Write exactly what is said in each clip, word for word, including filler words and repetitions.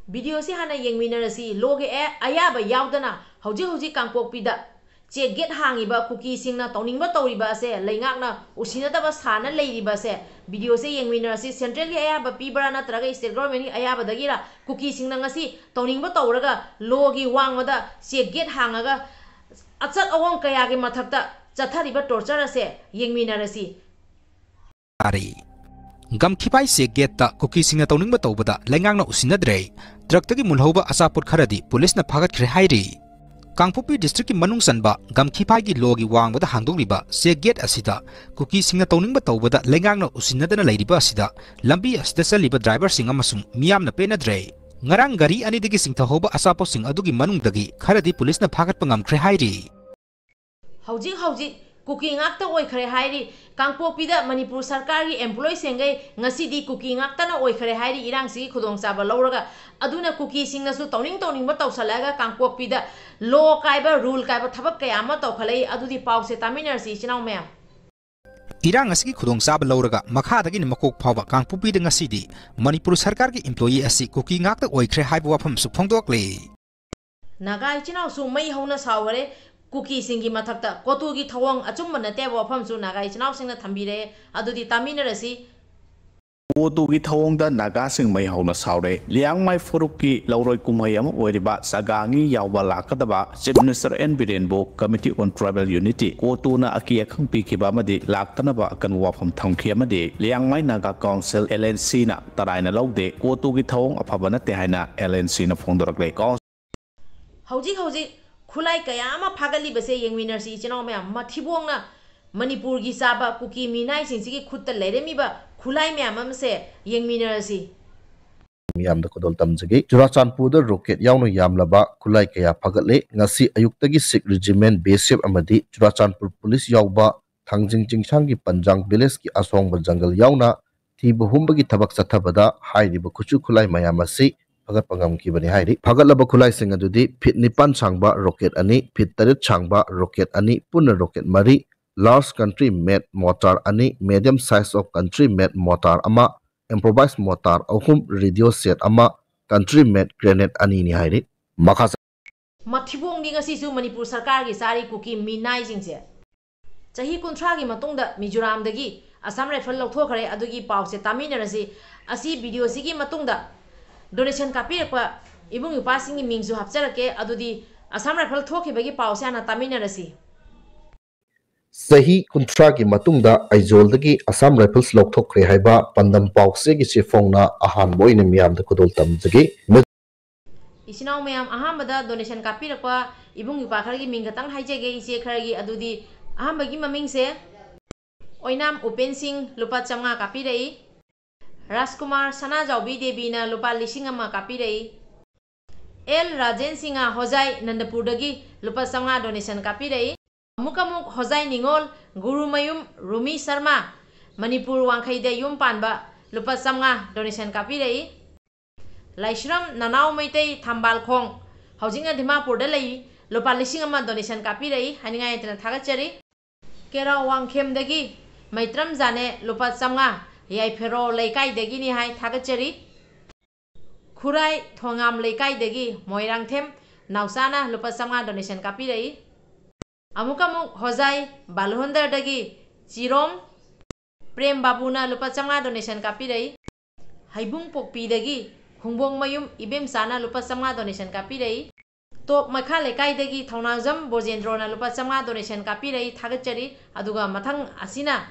ꯚꯤꯗꯤꯑꯣꯁꯤ ꯍꯥꯟꯅ ꯌꯦꯡꯃꯤꯟꯅꯔꯁꯤ꯫ ꯂꯣꯒꯤ ꯑꯌꯥꯕ ꯌꯥꯎꯗꯅ ꯍꯧꯖꯤꯛ ꯍꯧꯖꯤꯛ ꯀꯥꯡꯄꯣꯛꯄꯤꯗ ꯆꯦꯛ ꯒꯦꯠ ꯍꯥꯡꯉꯤꯕ ꯀꯨꯀꯤꯁꯤꯡꯅ ꯇꯧꯅꯤꯡꯕ ꯇꯧꯔꯤꯕ ꯑꯁꯦ ꯂꯩꯉꯥꯛꯅ ꯎꯁꯤꯟꯅꯗꯕ ꯁꯥꯅ ꯂꯩꯔꯤꯕ ꯑꯁꯦ ꯚꯤꯗꯤꯑꯣꯁꯦ ꯌꯦꯡꯃꯤꯟꯅꯔꯁꯤ꯫ ꯁꯦꯟꯇ꯭ꯔꯦꯜꯒꯤ ꯑꯌꯥꯕ ꯄꯤꯕ꯭ꯔꯥ ꯅꯠꯇ꯭ꯔꯒ ꯁ꯭ꯇꯦꯠ ꯒꯣꯔꯃꯦꯟꯒꯤ ꯑꯌꯥꯕꯗꯒꯤꯔ ꯀꯨꯀꯤꯁꯤꯡꯅ ꯉꯁꯤ ꯇꯧꯅꯤꯡꯕ ꯇꯧꯔꯒ ꯂꯣꯒꯤ ꯋꯥꯡꯃꯗ ꯆꯦꯛ ꯒꯦꯠ ꯍꯥꯡꯉꯒ ꯑꯆꯠ ꯑꯋꯣꯡ ꯀꯌꯥꯒꯤ ꯃꯊꯛꯇ ꯆꯠꯊꯔꯤꯕ ꯇꯣꯔꯆꯔ ꯑꯁꯦ ꯌꯦꯡꯃꯤꯟꯅꯔꯁꯤ꯫ ꯇꯥꯔꯤ꯫ ꯒꯝꯈꯤꯄꯥꯏ ꯆꯦꯛ ꯒꯦꯠꯇ ꯀꯨꯀꯤꯁꯤꯡꯅ ꯇꯧꯅꯤꯡꯕ ꯇꯧꯕꯗ ꯂꯩꯉꯥꯛꯅ ꯎꯁꯤꯟꯅꯗ꯭ꯔꯦ꯫ ꯇ꯭ꯔꯛꯇꯒꯤ ꯃꯨꯜꯍꯧꯕ ꯑꯆꯥꯄꯣꯠ ꯈꯔꯗꯤ ꯄꯨꯂꯤꯁꯅ ꯐꯥꯒꯠꯈ꯭ꯔꯦ ꯍꯥꯏꯔꯤ꯫ ꯀꯥꯡꯄꯣꯛꯄꯤ ꯗꯤꯁꯇ꯭ꯔꯤꯛꯀꯤ ꯃꯅꯨꯡ ꯆꯟꯕ ꯒꯝꯈꯤꯄꯥꯏꯒꯤ ꯂꯣꯒꯤ ꯋꯥꯡꯃꯗ ꯍꯥꯡꯗꯣꯛꯂꯤꯕ ꯆꯦꯛ ꯒꯦꯠ ꯑꯁꯤꯗ ꯀꯨꯀꯤꯁꯤꯡꯅ ꯇꯧꯅꯤꯡꯕ ꯇꯧꯕꯗ ꯂꯩꯉꯥꯛꯅ ꯎꯁꯤꯟꯅꯗꯅ ꯂꯩꯔꯤꯕ ꯑꯁꯤꯗ ꯂꯝꯕꯤ ꯑꯁꯤꯗ ꯆꯠꯂꯤꯕ ꯗ꯭ꯔꯥꯏꯚꯔꯁꯤꯡ ꯑꯃꯁꯨꯡ ꯃꯤꯌꯥꯝꯅ ꯄꯦꯟꯅꯗ꯭ꯔꯦ꯫ ꯉꯔꯥꯡ ꯒꯥꯔꯤ ꯑꯅꯤꯗꯒꯤ ꯆꯤꯡꯊꯍꯧꯕ ꯑꯆꯥꯄꯣꯠꯁꯤꯡ ꯑꯗꯨꯒꯤ ꯃꯅꯨꯡꯗꯒꯤ ꯈꯔꯗꯤ ꯄꯨꯂꯤꯁꯅ ꯐꯥꯒꯠꯄ ꯉꯝꯈ꯭ꯔꯦ ꯍꯥꯏꯔꯤ꯫ ꯍꯧꯖꯤꯛ ꯍꯧꯖꯤꯛ ꯀꯨꯀꯤ ꯉꯥꯛꯇ ꯑꯣꯏꯈ꯭ꯔꯦ ꯍꯥꯏꯔꯤ꯫ ꯀꯥꯡꯄꯣꯛꯄꯤꯗ ꯃꯅꯤꯄꯨꯔ ꯁꯔꯀꯥꯔꯒꯤ ꯑꯦꯝꯄ꯭ꯂꯣꯏꯁꯤꯡꯈꯩ ꯉꯁꯤꯗꯤ ꯀꯨꯀꯤ ꯉꯥꯛꯇꯅ ꯑꯣꯏꯈ꯭ꯔꯦ ꯍꯥꯏꯔꯤ꯫ ꯏꯔꯥꯡꯁꯤꯒꯤ ꯈꯨꯗꯣꯡꯆꯥꯕ ꯂꯧꯔꯒ, ꯑꯗꯨꯅ ꯀꯨꯀꯤꯁꯤꯡꯅꯁꯨ ꯇꯧꯅꯤꯡ ꯇꯧꯅꯤꯡꯕ ꯇꯧꯁꯜꯂꯛꯑꯒ ꯀꯥꯡꯄꯣꯛꯄꯤꯗ ꯂꯣ ꯀꯥꯏꯕ, ꯔꯨꯜ ꯀꯥꯏꯕ ꯊꯕꯛ ꯀꯌꯥ ꯑꯃ ꯇꯧꯈꯠꯂꯛꯏ꯫ ꯑꯗꯨꯗꯤ ꯄꯥꯎꯁꯦ ꯇꯥꯃꯤꯟꯅꯔꯁꯤ ꯏꯆꯤꯟ ꯏꯅꯥꯎ ꯃꯌꯥꯝ꯫ ꯏꯔꯥꯡ ꯑꯁꯤꯒꯤ ꯈꯨꯗꯣꯡꯆꯥꯕ ꯂꯧꯔꯒ ꯃꯈꯥꯗꯒꯤꯅ ꯃꯀꯣꯛ ꯐꯥꯎꯕ ꯀꯥꯡꯄꯣꯛꯄꯤꯗ ꯉꯁꯤꯗꯤ ꯃꯅꯤꯄꯨꯔ ꯁꯔꯀꯥꯔꯒꯤ ꯏꯝꯄ꯭ꯂꯣꯌꯤ ꯑꯁꯤ ꯀꯨꯀꯤ ꯉꯥꯛꯇ ꯑꯣꯏꯈ꯭ꯔꯦ ꯍꯥꯏꯕ ꯋꯥꯐꯝꯁꯨ ꯐꯣꯡꯗꯣꯛꯂꯤ꯫ ꯅꯥꯒꯥ ꯏꯆꯤꯟ ꯏꯅꯥꯎꯁꯨ ꯃꯩ ꯍꯧꯅ ꯁꯥꯎꯈꯔꯦ꯫ ꯀꯨꯀꯤꯁꯤꯡꯒꯤ ꯃꯊꯛꯇ ꯀꯣꯇꯨꯒꯤ ꯊꯧꯑꯣꯡ ꯑꯆꯨꯝꯕ ꯅꯠꯇꯦ ꯍꯥꯏꯕ ꯋꯥꯐꯝꯁꯨ ꯅꯥꯒꯥ ꯏꯆꯤꯟ ꯏꯅꯥꯎꯁꯤꯡꯅ ꯊꯝꯕꯤꯔꯦ꯫ ꯑꯗꯨꯗꯤ ꯇꯥꯃꯤꯟꯅꯔꯁꯤ꯫ ꯀꯣꯇꯨꯒꯤ ꯊꯧꯑꯣꯡꯗ ꯅꯥꯒꯥꯁꯤꯡ ꯃꯩ ꯍꯧꯅ ꯁꯥꯎꯔꯦ꯫ ꯂꯤꯌꯥꯡꯃꯥꯏ ꯐꯨꯔꯨꯞꯀꯤ ꯂꯧꯔꯣꯏ ꯀꯨꯝꯍꯩ ꯑꯃ ꯑꯣꯏꯔꯤꯕ ꯆꯥꯒꯥꯡꯒꯤ ꯌꯥꯎꯕ ꯂꯥꯛꯀꯗꯕ Chief Minister N Biren Bok Committee on Tribal Unity, ꯀꯣꯇꯨꯅ ꯑꯀꯤ ꯑꯈꯪ ꯄꯤꯈꯤꯕ ꯑꯃꯗꯤ ꯂꯥꯛꯇꯅꯕ ꯑꯀꯟꯕ ꯋꯥꯐꯝ ꯊꯝꯈꯤ ꯑꯃꯗꯤ Liangmai Naga council, L N C, ꯅ ꯇꯔꯥꯏꯅ ꯂꯧꯗꯦ꯫ ꯀꯣꯇꯨꯒꯤ ꯊꯧꯑꯣꯡ ꯑꯐꯕ ꯅꯠꯇꯦ ꯍꯥꯏꯅ L N C ꯅ ꯐꯣꯡꯗꯣꯔꯛꯂꯦ꯫ ꯍꯧꯖꯤꯛ ꯍꯧꯖꯤꯛ ꯈꯨꯠꯂꯥꯏ ꯀꯌꯥ ꯑꯃ ꯐꯥꯒꯠꯂꯤꯕꯁꯦ ꯌꯦꯡꯃꯤꯟꯅꯔꯁꯤ ꯏꯆꯤꯟ ꯏꯅꯥꯎ ꯃꯌꯥꯝ꯫ ꯃꯊꯤꯕꯣꯡꯅ ꯃꯅꯤꯄꯨꯔꯒꯤ ꯆꯥꯕ ꯀꯨꯀꯤ ꯃꯤꯅꯥꯏꯁꯤꯡꯁꯤꯒꯤ ꯈꯨꯠꯇ ꯂꯩꯔꯝꯃꯤꯕ ꯈꯨꯠꯂꯥꯏ ꯃꯌꯥꯝ ꯑꯃꯁꯦ ꯌꯦꯡꯃꯤꯟꯅꯔꯁꯤ꯫ ꯃꯤꯌꯥꯝꯗ ꯈꯨꯗꯣꯜ ꯇꯝꯖꯒꯦ꯫ ꯆꯨꯔꯥꯆꯥꯟꯄꯨꯔꯗ ꯔꯣꯀꯦꯠ ꯌꯥꯎꯅ ꯌꯥꯝꯂꯕ ꯈꯨꯠꯂꯥꯏ ꯀꯌꯥ ꯐꯒꯠꯂꯦ꯫ ꯉꯁꯤ ꯑꯌꯨꯛꯇꯒꯤ ꯁꯤꯈ ꯔꯤꯖꯤꯃꯦꯟ, ꯕꯤ ꯑꯦꯁ ꯑꯦꯐ ꯑꯃꯗꯤ ꯆꯨꯔꯥꯆꯥꯟꯄꯨꯔ ꯄꯨꯂꯤꯁ ꯌꯥꯎꯕ ꯊꯥꯡꯖꯤꯡ ꯆꯤꯡꯁꯥꯡꯒꯤ ꯄꯟꯖꯥꯡ ꯚꯤꯂꯦꯖꯀꯤ ꯑꯁꯣꯡꯕ ꯖꯪꯒꯜ ꯌꯥꯎꯅ ꯊꯤꯕ ꯍꯨꯝꯕꯒꯤ ꯊꯕꯛ ꯆꯠꯊꯕꯗ ꯍꯥꯏꯔꯤꯕ ꯈꯨꯠꯁꯨ ꯈꯨꯠꯂꯥꯏ ꯃꯌꯥꯝ ꯑꯁꯤ ꯐꯒꯠꯄ ꯉꯝꯈꯤꯕꯅꯤ ꯍꯥꯏꯔꯤ꯫ ꯐꯒꯠꯂꯕ ꯈꯨꯠꯂꯥꯏꯁꯤꯡ ꯑꯗꯨꯗꯤ ꯐꯤꯠ ꯅꯤꯄꯥꯟ ꯁꯥꯡꯕ ꯔꯣꯀꯦꯠ ꯑꯅꯤ, ꯐꯤꯠ ꯇꯔꯦꯠ ꯁꯥꯡꯕ ꯔꯣꯀꯦꯠ ꯑꯅꯤ, ꯄꯨꯟꯅ ꯔꯣꯀꯦꯠ ꯃꯔꯤ, large country made mortar ꯑꯅꯤ, medium size of country made mortar ꯑꯃ, improvised mortar ꯑꯍꯨꯝ, radio set ꯑꯃ, country made grenade ꯑꯅꯤꯅꯤ ꯍꯥꯏꯔꯤ꯫ ꯃꯈꯥ ꯃꯊꯤꯕꯣꯡꯗꯤ ꯉꯁꯤꯁꯨ ꯃꯅꯤꯄꯨꯔ ꯁꯔꯀꯥꯔꯒꯤ ꯆꯥꯔꯤ ꯀꯨꯀꯤ ꯃꯤꯅꯥꯏꯁꯤꯡꯁꯦ꯫ ꯆꯍꯤ ꯀꯨꯟꯊ꯭ꯔꯥꯒꯤ ꯃꯇꯨꯡꯗ ꯃꯤꯖꯣꯔꯥꯝꯗꯒꯤ ꯑꯁꯥꯝ ꯔꯥꯏꯐꯜ ꯂꯧꯊꯣꯛꯈ꯭ꯔꯦ꯫ ꯑꯗꯨꯒꯤ ꯄꯥꯎꯁꯦ ꯇꯥꯃꯤꯟꯅꯔꯁꯤ꯫ ꯑꯁꯤ ꯚꯤꯗꯤꯑꯣꯁꯤꯒꯤ ꯃꯇꯨꯡꯗ ꯗꯣꯅꯦꯁꯟ ꯀꯥꯞꯄꯤꯔꯛꯄ ꯏꯕꯨꯡ ꯏꯄ꯭ꯋꯥꯁꯤꯡꯒꯤ ꯃꯤꯡꯁꯨ ꯍꯥꯞꯆꯔꯛꯀꯦ꯫ ꯑꯗꯨꯗꯤ ꯑꯁꯥꯝ ꯔꯥꯏꯐꯜ ꯊꯣꯛꯈꯤꯕꯒꯤ ꯄꯥꯎꯁꯦ ꯍꯥꯟꯅ ꯇꯥꯃꯤꯟꯅꯔꯁꯤ꯫ ꯆꯍꯤ ꯀꯨꯟꯊ꯭ꯔꯥꯒꯤ ꯃꯇꯨꯡꯗ ꯑꯥꯏꯖꯣꯜꯗꯒꯤ ꯑꯁꯥꯝ ꯔꯥꯏꯐꯜꯁ ꯂꯧꯊꯣꯛꯈ꯭ꯔꯦ ꯍꯥꯏꯕ ꯄꯥꯟꯗꯝ ꯄꯥꯎ ꯆꯦꯒꯤ ꯆꯦꯐꯣꯡꯅ ꯑꯍꯥꯟꯕ ꯑꯣꯏꯅ ꯃꯤꯌꯥꯝꯗ ꯈꯨꯗꯣꯜ ꯇꯝꯖꯒꯦ꯫ ꯏꯆꯤꯟ ꯏꯅꯥꯎ ꯃꯌꯥꯝ, ꯑꯍꯥꯟꯕꯗ ꯗꯣꯅꯦꯁꯟ ꯀꯥꯞꯄꯤꯔꯛꯄ ꯏꯕꯨꯡ ꯏꯄ꯭ꯋꯥ ꯈꯔꯒꯤ ꯃꯤꯡ ꯈꯛꯇꯪ ꯍꯥꯏꯖꯒꯦ, ꯏꯆꯦ ꯈꯔꯒꯤ꯫ ꯑꯗꯨꯗꯤ ꯑꯍꯥꯟꯕꯒꯤ ꯃꯃꯤꯡꯁꯦ ꯑꯣꯏꯅꯥꯝ ꯎꯄꯦꯟ ꯁꯤꯡ, ꯂꯨꯄꯥ ꯆꯥꯝꯃꯉꯥ ꯀꯥꯞꯄꯤꯔꯛꯏ꯫ ꯔꯥꯖꯀꯨꯃꯥꯔ ꯁꯅꯥꯖꯥꯎꯕꯤ ꯗꯦꯕꯤꯅ ꯂꯨꯄꯥ ꯂꯤꯁꯤꯡ ꯑꯃ ꯀꯥꯞꯄꯤꯔꯛꯏ꯫ ꯑꯦꯜ ꯔꯥꯖꯦꯟ ꯁꯤꯡꯍ ꯍꯣꯖꯥꯏ, ꯅꯟꯗꯄꯨꯔꯗꯒꯤ ꯂꯨꯄꯥ ꯆꯥꯝꯃꯉꯥ ꯗꯣꯅꯦꯁꯟ ꯀꯥꯞꯄꯤꯔꯛꯏ꯫ ꯑꯃꯨꯛ ꯑꯃꯨꯛ ꯍꯣꯖꯥꯏ ꯅꯤꯉꯣꯜ ꯒꯨꯔꯨꯃꯌꯨꯝ ꯔꯨꯃꯤ ꯁꯔꯃ, ꯃꯅꯤꯄꯨꯔ ꯋꯥꯡꯈꯩꯗ ꯌꯨꯝ ꯄꯥꯟꯕ, ꯂꯨꯄꯥ ꯆꯥꯝꯃꯉꯥ ꯗꯣꯅꯦꯁꯟ ꯀꯥꯞꯄꯤꯔꯛꯏ꯫ ꯂꯥꯏꯁ꯭ꯔꯝ ꯅꯅꯥꯎ ꯃꯩꯇꯩ, ꯊꯝꯕꯥꯜꯈꯣꯡ, ꯍꯧꯖꯤꯛꯅ ꯗꯤꯃꯥꯄꯨꯔꯗ ꯂꯩ, ꯂꯨꯄꯥ ꯂꯤꯁꯤꯡ ꯑꯃ ꯗꯣꯅꯦꯁꯟ ꯀꯥꯞꯄꯤꯔꯛꯏ, ꯍꯥꯏꯅꯤꯡꯉꯥꯏ ꯂꯩꯇꯅ ꯊꯥꯒꯠꯆꯔꯤ꯫ ꯀꯦꯔꯥꯎ ꯋꯥꯡꯈꯦꯝꯗꯒꯤ ꯃꯩꯇ꯭ꯔꯝ ꯖꯥꯅꯦ, ꯂꯨꯄꯥ ꯆꯥꯝꯃꯉꯥ, ꯌꯥꯏꯐꯦꯔꯣ ꯂꯩꯀꯥꯏꯗꯒꯤꯅꯤ ꯍꯥꯏ, ꯊꯥꯒꯠꯆꯔꯤ꯫ ꯈꯨꯔꯥꯏ ꯊꯣꯉꯥꯝ ꯂꯩꯀꯥꯏꯗꯒꯤ ꯃꯣꯏꯔꯥꯡꯊꯦꯝ ꯅꯥꯎꯆꯥꯅ ꯂꯨꯄꯥ ꯆꯥꯝꯃꯉꯥ ꯗꯣꯅꯦꯁꯟ ꯀꯥꯞꯄꯤꯔꯛꯏ꯫ ꯑꯃꯨꯛ ꯑꯃꯨꯛ ꯍꯣꯖꯥꯏ ꯕꯥꯂꯨꯍꯟꯗꯔꯗꯒꯤ ꯆꯤꯔꯣꯝ ꯄ꯭ꯔꯦꯝ ꯕꯥꯕꯨꯅ ꯂꯨꯄꯥ ꯆꯥꯝꯃꯉꯥ ꯗꯣꯅꯦꯁꯟ ꯀꯥꯞꯄꯤꯔꯛꯏ꯫ ꯍꯩꯕꯨꯡꯄꯣꯛꯄꯤꯗꯒꯤ ꯈꯣꯡꯕꯣꯡꯃꯌꯨꯝ ꯏꯕꯦꯝꯆꯥꯅ ꯂꯨꯄꯥ ꯆꯥꯝꯃꯉꯥ ꯗꯣꯅꯦꯁꯟ ꯀꯥꯞꯄꯤꯔꯛꯏ꯫ ꯇꯣꯞ ꯃꯈꯥ ꯂꯩꯀꯥꯏꯗꯒꯤ ꯊꯧꯅꯥꯖꯝ ꯕꯣꯖꯦꯟꯗ꯭ꯔꯣꯅ ꯂꯨꯄꯥ ꯆꯥꯝꯃꯉꯥ ꯗꯣꯅꯦꯁꯟ ꯀꯥꯞꯄꯤꯔꯛꯏ, ꯊꯥꯒꯠꯆꯔꯤ꯫ ꯑꯗꯨꯒ ꯃꯊꯪ ꯑꯁꯤꯅ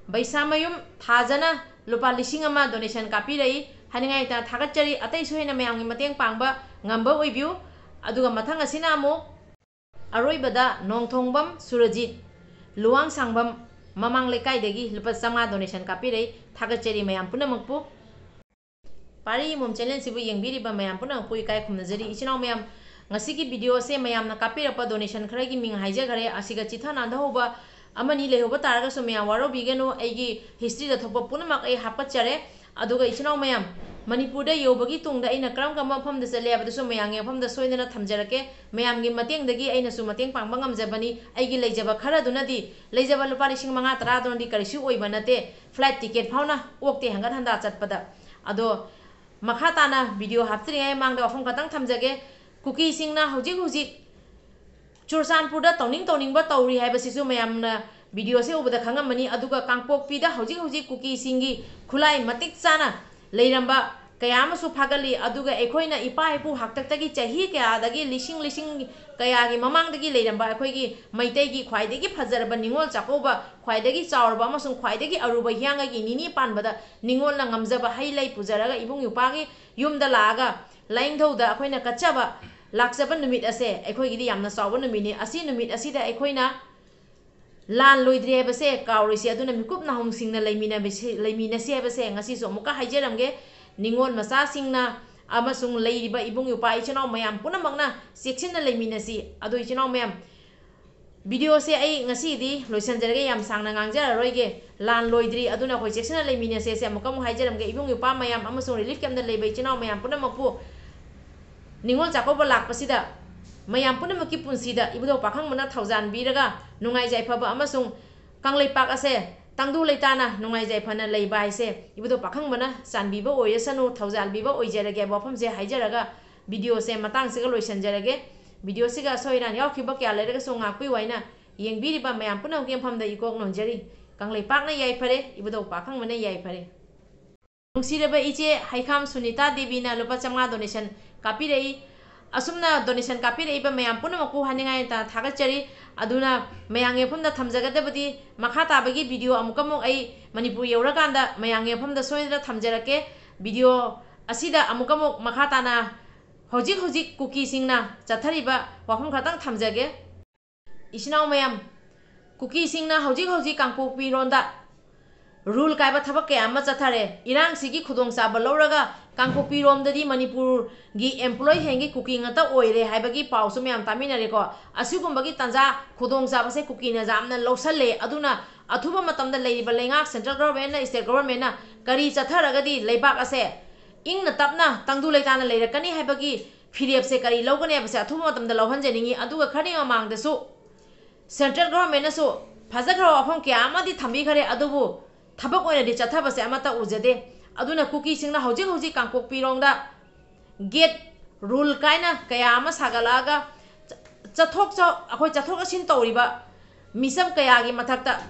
ꯕꯩꯁꯥꯃꯌꯨꯝ ꯊꯥꯖꯅ ꯂꯨꯄꯥ ꯂꯤꯁꯤꯡ ꯑꯃ ꯗꯣꯅꯦꯁꯟ ꯀꯥꯞꯄꯤꯔꯛꯏ, ꯍꯥꯏꯅꯤꯡꯉꯥꯏ ꯂꯩꯇꯅ ꯊꯥꯒꯠꯆꯔꯤ꯫ ꯑꯇꯩꯁꯨ ꯍꯦꯟꯅ ꯃꯌꯥꯝꯒꯤ ꯃꯇꯦꯡ ꯄꯥꯡꯕ ꯉꯝꯕ ꯑꯣꯏꯕꯤꯌꯨ꯫ ꯑꯗꯨꯒ ꯃꯊꯪ ꯑꯁꯤꯅ ꯑꯃꯨꯛ ꯑꯔꯣꯏꯕꯗ ꯅꯣꯡꯊꯣꯡꯕꯝ ꯁꯨꯔꯖꯤꯠ, ꯂꯨꯋꯥꯡꯁꯥꯡꯕꯝ ꯃꯃꯥꯡ ꯂꯩꯀꯥꯏꯗꯒꯤ ꯂꯨꯄꯥ ꯆꯥꯝꯃꯉꯥ ꯗꯣꯅꯦꯁꯟ ꯀꯥꯞꯄꯤꯔꯛꯏ꯫ ꯊꯥꯒꯠꯆꯔꯤ ꯃꯌꯥꯝ ꯄꯨꯝꯅꯃꯛꯄꯨ꯫ ꯄꯥꯔꯤ ꯏꯃꯣꯝ ꯆꯦꯅꯦꯜꯁꯤꯕꯨ ꯌꯦꯡꯕꯤꯔꯤꯕ ꯃꯌꯥꯝ ꯄꯨꯝꯅꯃꯛꯄꯨ ꯏꯀꯥꯏ ꯈꯨꯝꯅꯖꯔꯤ꯫ ꯏꯆꯤꯟ ꯏꯅꯥꯎ ꯃꯌꯥꯝ, ꯉꯁꯤꯒꯤ ꯚꯤꯗꯤꯑꯣ ꯑꯁꯦ ꯃꯌꯥꯝꯅ ꯀꯥꯞꯄꯤꯔꯛꯄ ꯗꯣꯅꯦꯁꯟ ꯈꯔꯒꯤ ꯃꯤꯡ ꯍꯥꯏꯖꯈꯔꯦ꯫ ꯑꯁꯤꯒ ꯆꯤꯊ ꯅꯥꯟꯊꯍꯧꯕ ꯑꯃꯅꯤ ꯂꯩꯍꯧꯕ ꯇꯥꯔꯒꯁꯨ ꯃꯌꯥꯝ ꯋꯥꯔꯧꯕꯤꯒꯅꯨ, ꯑꯩꯒꯤ ꯍꯤꯁꯇ꯭ꯔꯤꯗ ꯊꯣꯛꯄ ꯄꯨꯝꯅꯃꯛ ꯑꯩ ꯍꯥꯞꯀꯠꯆꯔꯦ꯫ ꯑꯗꯨꯒ ꯏꯆꯤꯟ ꯏꯅꯥꯎ ꯃꯌꯥꯝ, ꯃꯅꯤꯄꯨꯔꯗ ꯌꯧꯕꯒꯤ ꯇꯨꯡꯗ ꯑꯩꯅ ꯀꯔꯝ ꯀꯔꯝꯕ ꯃꯐꯝꯗ ꯆꯠꯂꯦ ꯍꯥꯏꯕꯗꯨꯁꯨ ꯃꯌꯥꯝꯒꯤ ꯃꯐꯝꯗ ꯁꯣꯏꯗꯅ ꯊꯝꯖꯔꯛꯀꯦ꯫ ꯃꯌꯥꯝꯒꯤ ꯃꯇꯦꯡꯗꯒꯤ ꯑꯩꯅꯁꯨ ꯃꯇꯦꯡ ꯄꯥꯡꯕ ꯉꯝꯖꯕꯅꯤ꯫ ꯑꯩꯒꯤ ꯂꯩꯖꯕ ꯈꯔꯗꯨꯅꯗꯤ, ꯂꯩꯖꯕ ꯂꯨꯄꯥ ꯂꯤꯁꯤꯡ ꯃꯉꯥ ꯇꯔꯥꯗꯨꯅꯗꯤ ꯀꯔꯤꯁꯨ ꯑꯣꯏꯕ ꯅꯠꯇꯦ, ꯐ꯭ꯂꯥꯏꯠ ꯇꯤꯀꯦꯠ ꯐꯥꯎꯅ ꯑꯣꯛꯇꯦ ꯍꯟꯒꯠ ꯍꯟꯗꯥ ꯆꯠꯄꯗ꯫ ꯑꯗꯣ ꯃꯈꯥ ꯇꯥꯅ ꯚꯤꯗꯤꯑꯣ ꯍꯥꯞꯇ꯭ꯔꯤꯉꯩ ꯃꯃꯥꯡꯗ ꯋꯥꯐꯝ ꯈꯛꯇꯪ ꯊꯝꯖꯒꯦ꯫ ꯀꯨꯀꯤꯁꯤꯡꯅ ꯍꯧꯖꯤꯛ ꯍꯧꯖꯤꯛ ꯆꯨꯔꯆꯥꯟꯄꯨꯔꯗ ꯇꯧꯅꯤꯡ ꯇꯧꯅꯤꯡꯕ ꯇꯧꯔꯤ ꯍꯥꯏꯕꯁꯤꯁꯨ ꯃꯌꯥꯝꯅ ꯚꯤꯗꯤꯑꯣꯁꯦ ꯎꯕꯗ ꯈꯪꯉꯝꯃꯅꯤ꯫ ꯑꯗꯨꯒ ꯀꯥꯡꯄꯣꯛꯄꯤꯗ ꯍꯧꯖꯤꯛ ꯍꯧꯖꯤꯛ ꯀꯨꯀꯤꯁꯤꯡꯒꯤ ꯈꯨꯠꯂꯥꯏ ꯃꯇꯤꯛ ꯆꯥꯅ ꯂꯩꯔꯝꯕ ꯀꯌꯥ ꯑꯃꯁꯨ ꯐꯥꯒꯠꯂꯤ꯫ ꯑꯗꯨꯒ ꯑꯩꯈꯣꯏꯅ ꯏꯄꯥ ꯏꯄꯨ ꯍꯥꯛꯇꯛꯇꯒꯤ ꯆꯍꯤ ꯀꯌꯥꯗꯒꯤ ꯂꯤꯁꯤꯡ ꯂꯤꯁꯤꯡ ꯀꯌꯥꯒꯤ ꯃꯃꯥꯡꯗꯒꯤ ꯂꯩꯔꯝꯕ ꯑꯩꯈꯣꯏꯒꯤ ꯃꯩꯇꯩꯒꯤ ꯈ꯭ꯋꯥꯏꯗꯒꯤ ꯐꯖꯔꯕ ꯅꯤꯉꯣꯜ ꯆꯥꯛꯀꯧꯕ, ꯈ꯭ꯋꯥꯏꯗꯒꯤ ꯆꯥꯎꯔꯕ ꯑꯃꯁꯨꯡ ꯈ꯭ꯋꯥꯏꯗꯒꯤ ꯑꯔꯨꯕ ꯍꯤꯌꯥꯡꯒꯩꯒꯤ ꯅꯤꯅꯤ ꯄꯥꯟꯕꯗ ꯅꯤꯉꯣꯜꯅ ꯉꯝꯖꯕ ꯍꯩ ꯂꯩ ꯄꯨꯖꯔꯒ ꯏꯕꯨꯡ ꯏꯄ꯭ꯋꯥꯒꯤ ꯌꯨꯝꯗ ꯂꯥꯛꯑꯒ ꯂꯥꯏꯅꯤꯡꯊꯧꯗ ꯑꯩꯈꯣꯏꯅ ꯀꯠꯆꯕ ꯂꯥꯛꯆꯕ ꯅꯨꯃꯤꯠ ꯑꯁꯦ ꯑꯩꯈꯣꯏꯒꯤꯗꯤ ꯌꯥꯝꯅ ꯆꯥꯎꯕ ꯅꯨꯃꯤꯠꯅꯤ꯫ ꯑꯁꯤ ꯅꯨꯃꯤꯠ ꯑꯁꯤꯗ ꯑꯩꯈꯣꯏꯅ ꯂꯥꯟ ꯂꯣꯏꯗ꯭ꯔꯤ ꯍꯥꯏꯕꯁꯦ ꯀꯥꯎꯔꯣꯏꯁꯤ꯫ ꯑꯗꯨꯅ ꯃꯤꯀꯨꯞ ꯅꯥꯍꯣꯡꯁꯤꯡꯅ ꯂꯩꯃꯤꯟꯅꯕꯁꯤ-, ꯂꯩꯃꯤꯟꯅꯁꯤ ꯍꯥꯏꯕꯁꯦ ꯉꯁꯤꯁꯨ ꯑꯃꯨꯛꯀ ꯍꯥꯏꯖꯔꯝꯒꯦ꯫ ꯅꯤꯉꯣꯜ ꯃꯆꯥꯁꯤꯡꯅ ꯑꯃꯁꯨꯡ ꯂꯩꯔꯤꯕ ꯏꯕꯨꯡ ꯏꯄ꯭ꯋꯥ ꯏꯆꯤꯟ ꯏꯅꯥꯎ ꯃꯌꯥꯝ ꯄꯨꯝꯅꯃꯛꯅ ꯆꯦꯛꯁꯤꯟꯅ ꯂꯩꯃꯤꯟꯅꯁꯤ꯫ ꯑꯗꯣ ꯏꯆꯤꯟ ꯏꯅꯥꯎ ꯃꯌꯥꯝ, ꯚꯤꯗꯤꯑꯣꯁꯦ ꯑꯩ ꯉꯁꯤꯒꯤꯗꯤ ꯂꯣꯏꯁꯤꯟꯖꯔꯒꯦ, ꯌꯥꯝ ꯁꯥꯡꯅ ꯉꯥꯡꯖꯔꯔꯣꯏꯒꯦ꯫ ꯂꯥꯟ ꯂꯣꯏꯗ꯭ꯔꯤ, ꯑꯗꯨꯅ ꯑꯩꯈꯣꯏ ꯆꯦꯛꯁꯤꯟꯅ ꯂꯩꯃꯤꯟꯅꯁꯦ꯫ ꯁꯦ ꯑꯃꯨꯛꯀ ꯑꯃꯨꯛ ꯍꯥꯏꯖꯔꯝꯒꯦ, ꯏꯕꯨꯡ ꯏꯄ꯭ꯋꯥ ꯃꯌꯥꯝ ꯑꯃꯁꯨꯡ ꯔꯤꯂꯤꯐ ꯀꯦꯝꯞꯇ ꯂꯩꯕ ꯏꯆꯤꯟ ꯏꯅꯥꯎ ꯃꯌꯥꯝ ꯄꯨꯝꯅꯃꯛꯄꯨ ꯅꯤꯉꯣꯜ ꯆꯥꯛꯀꯧꯕ ꯂꯥꯛꯄꯁꯤꯗ ꯃꯌꯥꯝ ꯄꯨꯝꯅꯃꯛꯀꯤ ꯄꯨꯟꯁꯤꯗ ꯏꯕꯨꯙꯧ ꯄꯥꯈꯪꯕꯅ ꯊꯧꯖꯥꯟꯕꯤꯔꯒ ꯅꯨꯡꯉꯥꯏ ꯌꯥꯏꯐꯕ ꯑꯃꯁꯨꯡ ꯀꯪꯂꯩꯄꯥꯛ ꯑꯁꯦ ꯇꯪꯗꯨ ꯂꯩꯇꯥꯅ ꯅꯨꯡꯉꯥꯏ ꯌꯥꯏꯐꯅ ꯂꯩꯕ ꯍꯥꯏꯁꯦ ꯏꯕꯨꯙꯧ ꯄꯥꯈꯪꯕꯅ ꯆꯥꯟꯕꯤꯕ ꯑꯣꯏꯔꯁꯅꯨ, ꯊꯧꯖꯥꯜꯕꯤꯕ ꯑꯣꯏꯖꯔꯒꯦ ꯍꯥꯏꯕ ꯋꯥꯐꯝꯁꯦ ꯍꯥꯏꯖꯔꯒ ꯚꯤꯗꯤꯑꯣꯁꯦ ꯃꯇꯥꯡꯁꯤꯒ ꯂꯣꯏꯁꯤꯟꯖꯔꯒꯦ꯫ ꯚꯤꯗꯤꯑꯣꯁꯤꯒ ꯑꯁꯣꯏ ꯑꯔꯥꯟ ꯌꯥꯎꯈꯤꯕ ꯀꯌꯥ ꯂꯩꯔꯒꯁꯨ ꯉꯥꯛꯄꯤꯌꯨ ꯍꯥꯏꯅ ꯌꯦꯡꯕꯤꯔꯤꯕ ꯃꯌꯥꯝ ꯄꯨꯝꯅꯃꯛꯀꯤ ꯃꯐꯝꯗ ꯏꯀꯣꯛ ꯅꯣꯟꯖꯔꯤ꯫ ꯀꯪꯂꯩꯄꯥꯛꯅ ꯌꯥꯏꯐꯔꯦ, ꯏꯕꯨꯙꯧ ꯄꯥꯈꯪꯕꯅ ꯌꯥꯏꯐꯔꯦ꯫ ꯅꯨꯡꯁꯤꯔꯕ ꯏꯆꯦ ꯍꯩꯈꯥꯝ ꯁꯨꯅꯤꯇꯥ ꯗꯦꯕꯤꯅ ꯂꯨꯄꯥ ꯆꯥꯝꯃꯉꯥ ꯗꯣꯅꯦꯁꯟ ꯀꯥꯞꯄꯤꯔꯛꯏ꯫ ꯑꯁꯨꯝꯅ ꯗꯣꯅꯦꯁꯟ ꯀꯥꯞꯄꯤꯔꯛꯏꯕ ꯃꯌꯥꯝ ꯄꯨꯝꯅꯃꯛꯄꯨ ꯍꯥꯏꯅꯤꯡꯉꯥꯏ ꯂꯩꯇꯅ ꯊꯥꯒꯠꯆꯔꯤ꯫ ꯑꯗꯨꯅ ꯃꯌꯥꯝꯒꯤ ꯃꯐꯝꯗ ꯊꯝꯖꯒꯗꯕꯗꯤ ꯃꯈꯥ ꯇꯥꯕꯒꯤ ꯚꯤꯗꯤꯑꯣ ꯑꯃꯨꯛꯀ ꯑꯃꯨꯛ ꯑꯩ ꯃꯅꯤꯄꯨꯔ ꯌꯧꯔꯀꯥꯟꯗ ꯃꯌꯥꯝꯒꯤ ꯃꯐꯝꯗ ꯁꯣꯏꯗꯅ ꯊꯝꯖꯔꯛꯀꯦ꯫ ꯚꯤꯗꯤꯑꯣ ꯑꯁꯤꯗ ꯑꯃꯨꯛꯀ ꯑꯃꯨꯛ ꯃꯈꯥ ꯇꯥꯅ ꯍꯧꯖꯤꯛ ꯍꯧꯖꯤꯛ ꯀꯨꯀꯤꯁꯤꯡꯅ ꯆꯠꯊꯔꯤꯕ ꯋꯥꯐꯝ ꯈꯛꯇꯪ ꯊꯝꯖꯒꯦ꯫ ꯏꯆꯤꯟ ꯏꯅꯥꯎ ꯃꯌꯥꯝ, ꯀꯨꯀꯤꯁꯤꯡꯅ ꯍꯧꯖꯤꯛ ꯍꯧꯖꯤꯛ ꯀꯥꯡꯄꯣꯛꯄꯤꯔꯣꯝꯗ ꯔꯨꯜ ꯀꯥꯏꯕ ꯊꯕꯛ ꯀꯌꯥ ꯑꯃ ꯆꯠꯊꯔꯦ꯫ ꯏꯔꯥꯡꯁꯤꯒꯤ ꯈꯨꯗꯣꯡꯆꯥꯕ ꯂꯧꯔꯒ ꯀꯥꯡꯄꯣꯛꯄꯤꯔꯣꯝꯗꯗꯤ ꯃꯅꯤꯄꯨꯔꯒꯤ ꯑꯦꯝꯄ꯭ꯂꯣꯏ ꯍꯦꯟꯒꯤ ꯀꯨꯀꯤ ꯉꯥꯛꯇ ꯑꯣꯏꯔꯦ ꯍꯥꯏꯕꯒꯤ ꯄꯥꯎꯁꯨ ꯃꯌꯥꯝ ꯇꯥꯃꯤꯟꯅꯔꯦꯀꯣ꯫ ꯑꯁꯤꯒꯨꯝꯕꯒꯤ ꯇꯥꯟꯖꯥ ꯈꯨꯗꯣꯡꯆꯥꯕꯁꯦ ꯀꯨꯀꯤꯅ ꯌꯥꯝꯅ ꯂꯧꯁꯜꯂꯦ꯫ ꯑꯗꯨꯅ ꯑꯊꯨꯕ ꯃꯇꯝꯗ ꯂꯩꯔꯤꯕ ꯂꯩꯉꯥꯛ, ꯁꯦꯟꯇ꯭ꯔꯦꯜ ꯒꯣꯚꯔꯟꯃꯦꯟꯠꯅ, ꯁ꯭ꯇꯦꯠ ꯒꯣꯚꯔꯟꯃꯦꯟꯠꯅ ꯀꯔꯤ ꯆꯠꯊꯔꯒꯗꯤ ꯂꯩꯕꯥꯛ ꯑꯁꯦ ꯏꯪꯅ ꯇꯞꯅ ꯇꯪꯗꯨ ꯂꯩꯇꯥꯅ ꯂꯩꯔꯛꯀꯅꯤ ꯍꯥꯏꯕꯒꯤ ꯐꯤꯔꯦꯞꯁꯦ ꯀꯔꯤ ꯂꯧꯒꯅꯤ ꯍꯥꯏꯕꯁꯦ ꯑꯊꯨꯕ ꯃꯇꯝꯗ ꯂꯧꯍꯟꯖꯅꯤꯡꯉꯤ꯫ ꯑꯗꯨꯒ ꯈꯔꯒꯤ ꯃꯃꯥꯡꯗꯁꯨ ꯁꯦꯟꯇ꯭ꯔꯦꯜ ꯒꯣꯚꯔꯟꯃꯦꯟꯠꯅꯁꯨ ꯐꯖꯈ꯭ꯔꯕ ꯋꯥꯐꯝ ꯀꯌꯥ ꯑꯃꯗꯤ ꯊꯝꯕꯤꯈꯔꯦ, ꯑꯗꯨꯕꯨ ꯊꯕꯛ ꯑꯣꯏꯅꯗꯤ ꯆꯠꯊꯕꯁꯦ ꯑꯃꯠꯇ ꯎꯖꯗꯦ꯫ ꯑꯗꯨꯅ ꯀꯨꯀꯤꯁꯤꯡꯅ ꯍꯧꯖꯤꯛ ꯍꯧꯖꯤꯛ ꯀꯥꯡꯄꯣꯛꯄꯤꯔꯣꯝꯗ ꯒꯦꯠ ꯔꯨꯜ ꯀꯥꯏꯅ ꯀꯌꯥ ꯑꯃ ꯁꯥꯒꯠꯂꯛꯑꯒ ꯆ-, ꯆꯠꯊꯣꯛ ꯆ-, ꯑꯩꯈꯣꯏ ꯆꯠꯊꯣꯛ ꯆꯠꯁꯤꯟ ꯇꯧꯔꯤꯕ ꯃꯤꯆꯝ ꯀꯌꯥꯒꯤ ꯃꯊꯛꯇ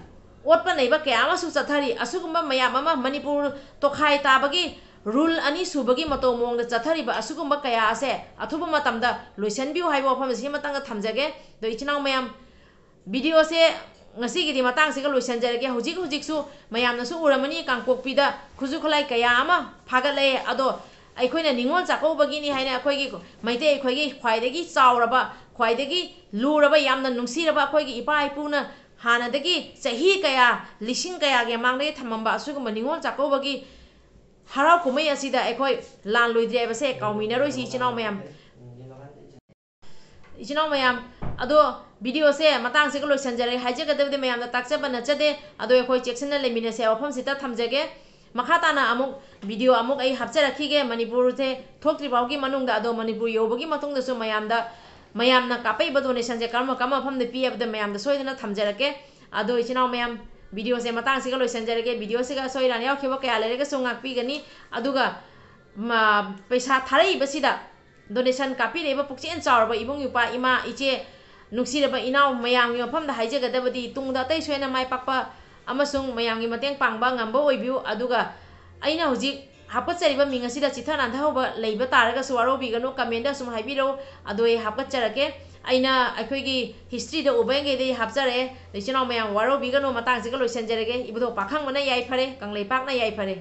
ꯑꯣꯠꯄ ꯅꯩꯕ ꯀꯌꯥ ꯑꯃꯁꯨ ꯆꯠꯊꯔꯤ꯫ ꯑꯁꯤꯒꯨꯝꯕ ꯃꯌꯥꯝ ꯑꯃ ꯃꯅꯤꯄꯨꯔ ꯇꯣꯈꯥꯏ ꯇꯥꯕꯒꯤ ꯔꯨꯜ ꯑꯅꯤ ꯁꯨꯕꯒꯤ ꯃꯇꯧ ꯃꯑꯣꯡꯗ ꯆꯠꯊꯔꯤꯕ ꯑꯁꯤꯒꯨꯝꯕ ꯀꯌꯥ ꯑꯁꯦ ꯑꯊꯨꯕ ꯃꯇꯝꯗ ꯂꯣꯏꯁꯤꯟꯕꯤꯌꯨ ꯍꯥꯏꯕ ꯋꯥꯐꯝ ꯑꯁꯤ ꯃꯇꯥꯡꯗ ꯊꯝꯖꯒꯦ꯫ ꯑꯗꯣ ꯏꯆꯤꯟ ꯏꯅꯥꯎ ꯃꯌꯥꯝ, ꯚꯤꯗꯤꯑꯣꯁꯦ ꯉꯁꯤꯒꯤꯗꯤ ꯃꯇꯥꯡꯁꯤꯒ ꯂꯣꯏꯁꯤꯟꯖꯔꯒꯦ꯫ ꯍꯧꯖꯤꯛ ꯍꯧꯖꯤꯛꯁꯨ ꯃꯌꯥꯝꯅꯁꯨ ꯎꯔꯝꯃꯅꯤ, ꯀꯥꯡꯄꯣꯛꯄꯤꯗ ꯈꯨꯠꯁꯨ ꯈꯨꯠꯂꯥꯏ ꯀꯌꯥ ꯑꯃ ꯐꯥꯒꯠꯂꯛꯑꯦ꯫ ꯑꯗꯣ ꯑꯩꯈꯣꯏꯅ ꯅꯤꯉꯣꯜ ꯆꯥꯛꯀꯧꯕꯒꯤꯅꯤ ꯍꯥꯏꯅ ꯑꯩꯈꯣꯏꯒꯤ ꯃꯩꯇꯩ ꯑꯩꯈꯣꯏꯒꯤ ꯈ꯭ꯋꯥꯏꯗꯒꯤ ꯆꯥꯎꯔꯕ, ꯈ꯭ꯋꯥꯏꯗꯒꯤ ꯂꯨꯔꯕ, ꯌꯥꯝꯅ ꯅꯨꯡꯁꯤꯔꯕ ꯑꯩꯈꯣꯏꯒꯤ ꯏꯄꯥ ꯏꯄꯨꯅ ꯍꯥꯟꯅꯗꯒꯤ ꯆꯍꯤ ꯀꯌꯥ, ꯂꯤꯁꯤꯡ ꯀꯌꯥꯒꯤ ꯃꯃꯥꯡꯗꯒꯤ ꯊꯝꯃꯝꯕ ꯑꯁꯤꯒꯨꯝꯕ ꯅꯤꯉꯣꯜ ꯆꯥꯛꯀꯧꯕꯒꯤ ꯍꯔꯥꯎ ꯀꯨꯝꯍꯩ ꯑꯁꯤꯗ ꯑꯩꯈꯣꯏ ꯂꯥꯟ ꯂꯣꯏꯗ꯭ꯔꯦ ꯍꯥꯏꯕꯁꯦ ꯀꯥꯎꯃꯤꯟꯅꯔꯣꯏꯁꯤ ꯏꯆꯤꯟ ꯏꯅꯥꯎ ꯃꯌꯥꯝ꯫ ꯏꯆꯤꯟ ꯏꯅꯥꯎ ꯃꯌꯥꯝ, ꯑꯗꯣ ꯚꯤꯗꯤꯑꯣꯁꯦ ꯃꯇꯥꯡꯁꯤꯒ ꯂꯣꯏꯁꯤꯟꯖꯔꯦ꯫ ꯍꯥꯏꯖꯒꯗꯕꯗꯤ ꯃꯌꯥꯝꯗ ꯇꯥꯛꯆꯕ ꯅꯠꯆꯗꯦ, ꯑꯗꯣ ꯑꯩꯈꯣꯏ ꯆꯦꯛꯁꯤꯟꯅ ꯂꯩꯃꯤꯟꯅꯁꯦ ꯋꯥꯐꯝꯁꯤꯗ ꯊꯝꯖꯒꯦ꯫ ꯃꯈꯥ ꯇꯥꯅ ꯑꯃꯨꯛ ꯚꯤꯗꯤꯑꯣ ꯑꯃꯨꯛ ꯑꯩ ꯍꯥꯞꯆꯔꯛꯈꯤꯒꯦ ꯃꯅꯤꯄꯨꯔꯁꯦ ꯊꯣꯛꯇ꯭ꯔꯤ ꯐꯥꯎꯒꯤ ꯃꯅꯨꯡꯗ꯫ ꯑꯗꯣ ꯃꯅꯤꯄꯨꯔ ꯌꯧꯕꯒꯤ ꯃꯇꯨꯡꯗꯁꯨ ꯃꯌꯥꯝꯗ, ꯃꯌꯥꯝꯅ ꯀꯥꯞꯄꯛꯏꯕ ꯗꯣꯅꯦꯁꯟꯁꯦ ꯀꯔꯝꯕ ꯀꯔꯝꯕ ꯃꯐꯝꯗ ꯄꯤ ꯍꯥꯏꯕꯗ ꯃꯌꯥꯝꯗ ꯁꯣꯏꯗꯅ ꯊꯝꯖꯔꯛꯀꯦ꯫ ꯑꯗꯣ ꯏꯆꯤꯟ ꯏꯅꯥꯎ ꯃꯌꯥꯝ, ꯚꯤꯗꯤꯑꯣꯁꯦ ꯃꯇꯥꯡꯁꯤꯒ ꯂꯣꯏꯁꯤꯟꯖꯔꯒꯦ꯫ ꯚꯤꯗꯤꯑꯣꯁꯤꯒ ꯑꯁꯣꯏ ꯑꯔꯥꯟ ꯌꯥꯎꯈꯤꯕ ꯀꯌꯥ ꯂꯩꯔꯒꯁꯨ ꯉꯥꯛꯄꯤꯒꯅꯤ꯫ ꯑꯗꯨꯒ ꯃ-, ꯄꯩꯁꯥ ꯊꯥꯔꯛꯏꯕꯁꯤꯗ, ꯗꯣꯅꯦꯁꯟ ꯀꯥꯞꯄꯤꯔꯛꯏꯕ ꯄꯨꯛꯆꯦꯜ ꯆꯥꯎꯔꯕ ꯏꯕꯨꯡ ꯏꯄ꯭ꯋꯥ, ꯏꯃꯥ, ꯏꯆꯦ, ꯅꯨꯡꯁꯤꯔꯕ ꯏꯅꯥꯎ ꯃꯌꯥꯝꯒꯤ ꯃꯐꯝꯗ ꯍꯥꯏꯖꯒꯗꯕꯗꯤ, ꯇꯨꯡꯗ ꯑꯇꯩ ꯁꯣꯏꯅ ꯃꯥꯏ ꯄꯥꯛꯄ ꯑꯃꯁꯨꯡ ꯃꯌꯥꯝꯒꯤ ꯃꯇꯦꯡ ꯄꯥꯡꯕ ꯉꯝꯕ ꯑꯣꯏꯕꯤꯌꯨ꯫ ꯑꯗꯨꯒ ꯑꯩꯅ ꯍꯧꯖꯤꯛ ꯍꯥꯞꯀꯠꯆꯔꯤꯕ ꯃꯤꯡ ꯑꯁꯤꯗ ꯆꯤꯊ ꯅꯥꯟꯊꯍꯧꯕ ꯂꯩꯕ ꯇꯥꯔꯒꯁꯨ ꯋꯥꯔꯧꯕꯤꯒꯅꯨ, ꯀꯃꯦꯟꯗ ꯑꯁꯨꯝ ꯍꯥꯏꯕꯤꯔꯛꯎ, ꯑꯗꯨ ꯑꯩ ꯍꯥꯞꯀꯠꯆꯔꯛꯀꯦ꯫ ꯑꯩꯅ ꯑꯩꯈꯣꯏꯒꯤ ꯍꯤꯁꯇ꯭ꯔꯤꯗ ꯎꯕ ꯌꯥꯡꯈꯩꯗ ꯑꯩ ꯍꯥꯞꯆꯔꯛꯑꯦ꯫ ꯏꯆꯤꯟ ꯏꯅꯥꯎ ꯃꯌꯥꯝ ꯋꯥꯔꯧꯕꯤꯒꯅꯨ, ꯃꯇꯥꯡꯁꯤꯒ ꯂꯣꯏꯁꯤꯟꯖꯔꯒꯦ꯫ ꯏꯕꯨꯙꯧ ꯄꯥꯈꯪꯕꯅ ꯌꯥꯏꯐꯔꯦ, ꯀꯪꯂꯩꯄꯥꯛꯅ ꯌꯥꯏꯐꯔꯦ꯫